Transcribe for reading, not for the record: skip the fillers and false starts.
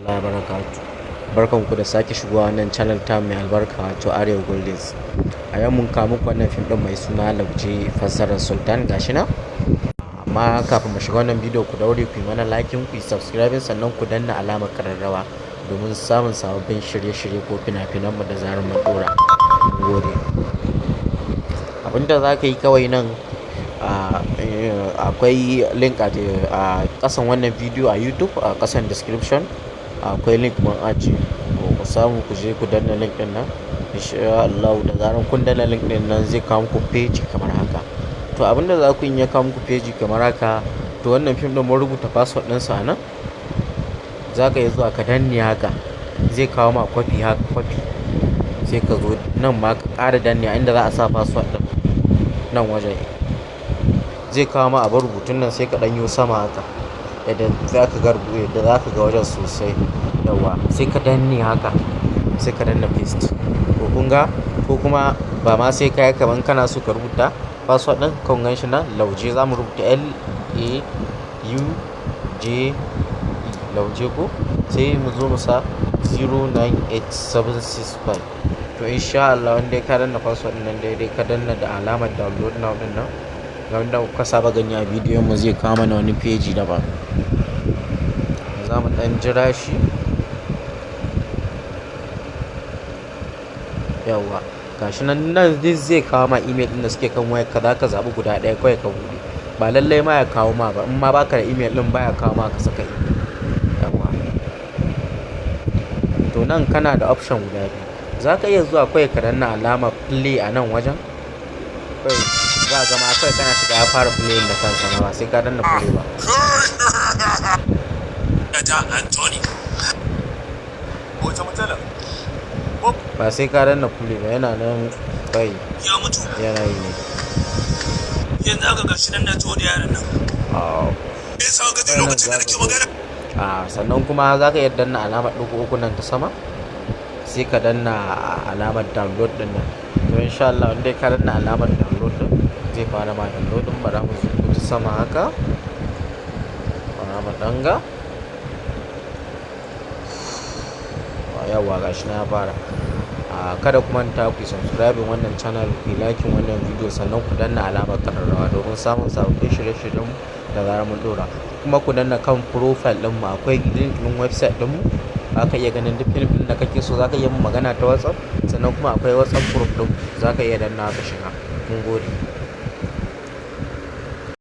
Warahmatullahi wabarakatuh. Barkanku da sake shigowa wannan channel ta mai albarka, wato Arewa Goldens. A yau mun kawo muku wannan fim ɗin mai suna Lauje, fassarar Sultan, gashi nan. Amma kafin mu shiga wannan bidiyo, ku daure ku yi mana liking, ku yi subscribing, sannan ku danna alamar ƙararrawa domin samun sababbin shirye-shirye ko fina-finanmu da zarar mun ɗora. Mun gode. Abinda za ka yi kawai nan, akwai link a ƙasan wannan bidiyo a YouTube, a ƙasan description akwai link mun ajiye. Ku samu ku je ku danna link ɗin nan. Insha Allah da zarar kun danna link ɗin nan, zai kawo muku page kamar haka. To, abinda za ku yi, ya kawo muku page kamar haka, to wannan fim ɗin mun rubuta password ɗinsa a nan. Za ka iya zuwa ka danne haka, zai kawo ma copy haka, copy. Sai ka zo nan ma ka ƙara danne inda za a sa password ɗin nan wajen. Zai kawo ma abin rubutun nan, sai ka ɗan yo sama haka yadda za ka ga yadda za ka ga wajen sosai. Yauwa, sai ka danne haka, sai ka danna paste. To, kun ga, ko kuma ba ma sai ka yi, kaman kana so ka rubuta password ɗin, kun gan shi nan Lauje, za mu rubuta LAUJE, Lauje ko, sai mu zo mu sa 098765. To, insha Allah wanda ka danna password ɗin nan daidai, ka danna da alamar download now ɗin nan, ga wanda kuka saba gani a bidiyon mu, zai kawo mana wani page daban. Za mu ɗan jira shi. Yauwa, gashi nan. Nan duk zai kawo ma email ɗin da suke kan wayar ka, za ka zaɓi guda ɗaya kawai ka buɗe. Ba lallai ma ya kawo ma ba, in ma baka da email ɗin baya kawo ma, ka saka email. Yauwa. To, nan kana da option guda biyu. Za ka iya zuwa kawai ka danna alamar play a nan wajen. Kawai za ka gama, kawai kana shiga ya fara playing da kansa ma, ba sai ka danna play ba. Da Anthony. Wata matsala. Ba sai ka danna play ba, yana nan kai Ya mutu. yana yi ne. Yanzu aka gashi nan na taho da yaran nan. Me yasa ka ji Nan lokacin za da ka nake zo. magana? A sannan kuma za ka iya danna alamar ɗigo uku nan ta sama, sai ka danna alamar download ɗin nan. To, insha Allah in dai ka danna alamar download ɗin, zai fara ma download ɗin. Bara mu zo ta sama haka, bara mu ɗan ga. Yawwa, gashi na ya fara. A kada ku manta ku yi subscribing wannan channel, ku yi liking wannan video, sannan ku danna alamar ƙararrawa domin samun sababbin shirye-shiryen mu da zarar mun ɗora. Kuma ku danna kan profile ɗin mu, akwai link ɗin website ɗin mu, za ka iya ganin duk film ɗin da kake so, za ka iya mun magana ta WhatsApp, sannan kuma akwai WhatsApp group ɗin, za ka iya danna ka shiga. Mun gode.